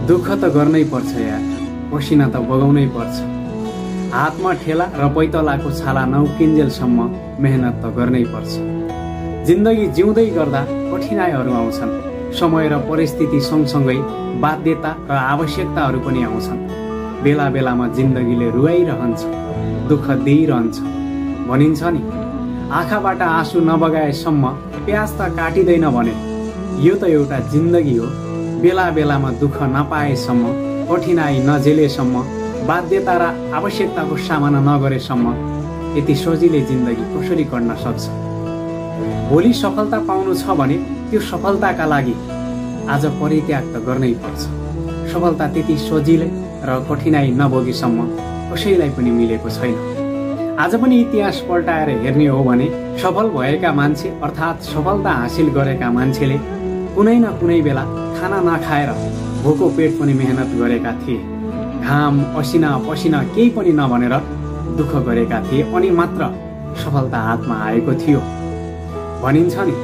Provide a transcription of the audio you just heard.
दुःख त गर्नै पर्छ यार, पसिना त बगाउनै पर्छ। हातमा ठेला र पैतलाको छाला नउकिन्जेलसम्म मेहनत त गर्नै पर्छ। जिन्दगी जिउँदै गर्दा कठिनाइहरू आउँछन्। समय र परिस्थिति सँगसँगै बाध्यता र आवश्यकताहरू पनि आउँछन्। बेला बेलामा जिन्दगीले रुवाइरहन्छ, दुःख दिइरहन्छ। भनिन्छ नि, आँखाबाट आँसु नबगाएसम्म प्याज त काटिँदैन भने। यो त एउटा जिन्दगी हो। बेला बेलामा दुःख नपाएसम्म, कठिनाइ नझेलेसम्म, बाध्यता र आवश्यकताको सामना नगरेसम्म यति सजिलै जिन्दगी कसरी कट्न सक्छ? भोलि सफलता पाउनु छ भने त्यो सफलताका लागि आज परित्याग त गर्नै पर्छ। सफलता त्यति सजिलै र कठिनाइ नभोगेसम्म कसैलाई पनि मिलेको छैन। आज पनि इतिहास पल्टाएर हेर्ने हो भने सफल भएका मान्छे अर्थात् सफलता हासिल गरेका मान्छेले कुनै न कुनै बेला खाना नखाएर भोको पेट पनि मेहनत गरेका थिए। घाम असिना पसिना केही पनि नभनेर दुःख गरेका थिए, अनि मात्र सफलता हातमा आएको थियो। भनिन्छ नि,